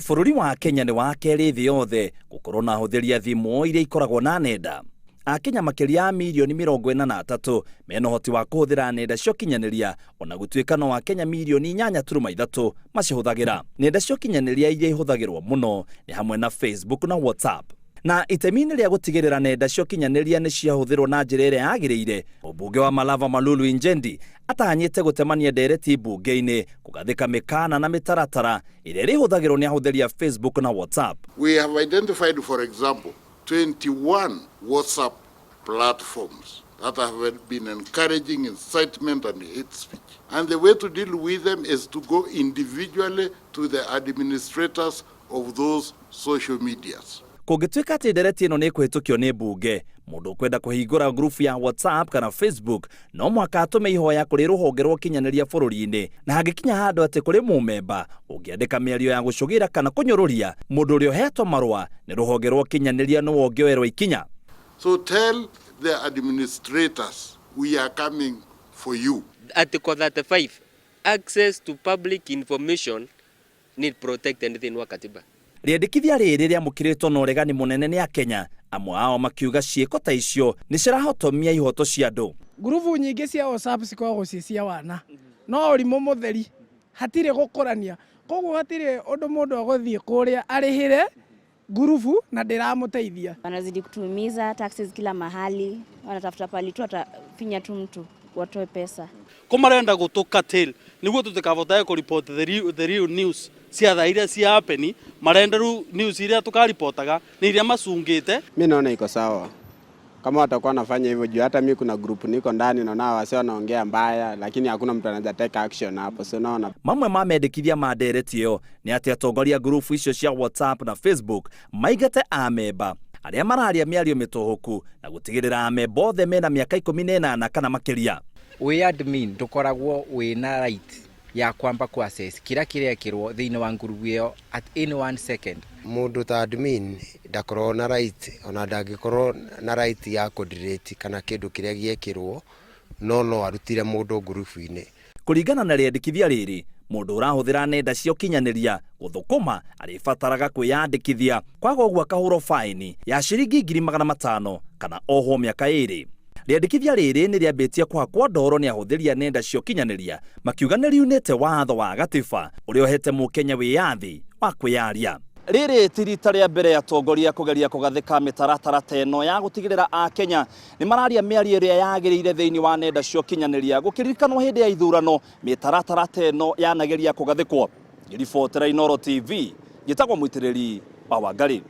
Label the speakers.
Speaker 1: Bũrũri wa Kenya nĩ wa kerĩ thĩ yothe gũkorwo na ahũthĩri a thimũ iria ikoragwo na nenda. Akenya makĩria ya mirioni 43 mena ũhoti wa kũhũthĩra nenda cia ũkinyanĩria ona gũtuĩka no Akenya mirioni 8.3 macihũthagĩra. Nenda cia ũkinyanĩria iria ihũthagĩrwo mũno nĩ hamwe na Facebook na WhatsApp. Na itemi-inĩ rĩa gũtigĩrĩra nenda cia ũkinyanĩria nĩ ciahũthĩrwo na njĩra ĩrĩa yagĩrĩire, mũmbunge wa Malava Malulu Injendi atanyĩte gũtemania ndereti mbunge-inĩ kũgathĩka mĩkana na mĩtaratara ĩrĩa ĩrĩhũthagĩrwo nĩ ahũthĩri a Facebook na WhatsApp.
Speaker 2: We have identified, for example, 21 WhatsApp platforms that have been encouraging incitement and hate speech. And the way to deal with them is to go individually to the administrators of those social medias.
Speaker 1: Kũngĩtuĩka atĩ ndereti ĩno nĩ ĩkũhĩtũkio nĩ mbunge, mũndũ ũkwenda kũhingũra ngurubu ya WhatsApp kana Facebook no mũhaka atũme ihoya kũrĩ rũhonge rwa ũkinyanĩria bũrũri-inĩ, na hangĩkinya handũ atĩ kũrĩ mũmemba ũngĩandĩka mĩario ya gũcũgĩra kana kũnyũrũria mũndũ ũrĩa ũhetwo marũa nĩ rũhonge rwa ũkinyanĩria nĩwe ũngĩoerwo ikinya.
Speaker 2: So tell the administrators we are coming for you.
Speaker 3: Article 35, access to public information need protected thĩinĩ wa katiba.
Speaker 1: Rĩendekithia rĩrĩ rĩamũkĩrĩtwo na ũregani mũnene nĩ Akenya, amwe ao makiuga ciĩko ta icio nĩ cirahotomia ihoto cia andũ.
Speaker 4: Ngurubu nyingĩ cia WhatsApp cikoragwo ciĩ cia wana, no ũrimũ mũtheri, hatirĩ gũkũrania, koguo hatirĩ ũndũ mũndũ agũthiĩ kũrĩa arĩhĩre ngurubu na ndĩramũteithia.
Speaker 5: Wanazidi kutuumiza, taxes kila mahali, wanatafuta pali tu watafinya tu mtu watoe pesa.
Speaker 6: Ko marenda gũtũ curtail nĩguo tũtikavotage kũ report the real news cia thaa iria cia happen. Marenda rĩu news iria tũkaripotaga nĩ iria macungĩte.
Speaker 7: Mi naona iko sawa kama watakuwa wanafanya hivyo, juu hata mi kuna group niko ndani, naona wase wanaongea mbaya, lakini hakuna mtu anaweza take action hapo, so naona
Speaker 1: Mamwe ma mendekithia ma ndereti ĩyo nĩ atĩ atongoria ngurubu icio cia WhatsApp na Facebook maigate amemba arĩa mararia mĩario mĩtũhũku na gũtigĩrĩra amemba othe mena mĩaka 18 kana makĩria.
Speaker 8: Wĩ admin ndũkoragwo wĩna right ya kwamba ku access kĩrĩa kĩrekĩrwo thĩinĩ wa ngurubu ĩyo at any one second.
Speaker 9: Mũndũ ta admin ndakoragwo na right, ona ndangĩkorwo na right ya kũ-delete kana kĩndũ kĩrĩa gĩekĩrwo, no arutire mũndũ ngurubu-inĩ.
Speaker 1: Kũringana na rĩendekithia rĩrĩ, mũndũ ũrahũthĩra nenda cia ũkinyanĩria gũthũkũma arĩbataraga kwĩyandĩkithia, kwaga ũguo akahũrwo faini ya ciringi 500,000 kana ohwo mĩaka 2. Rĩendekithia rĩrĩ nĩ rĩambĩtie kũhakwo ndoro nĩ ahũthĩri a nenda cia ũkinyanĩria, makiuga nĩ riunĩte watho wa gatiba ũrĩa ũhete mũkenya wĩyathi wa kwĩyaria. Rĩrĩ ti rita rĩa mbere atongoria kũgeria kũgathĩka mĩtaratara ta ĩno ya gũtigĩrĩra Akenya nĩ mararia mĩario ĩrĩa yagĩrĩire thĩinĩ wa nenda cia ũkinyanĩria. Gũkĩririkanwo hĩndĩ ya ithurano mĩtaratara ta ĩno yanageria kũgathĩkwo. Ngĩribotera Inooro TV, njĩtagwo Mũitĩrĩri wa Wangari.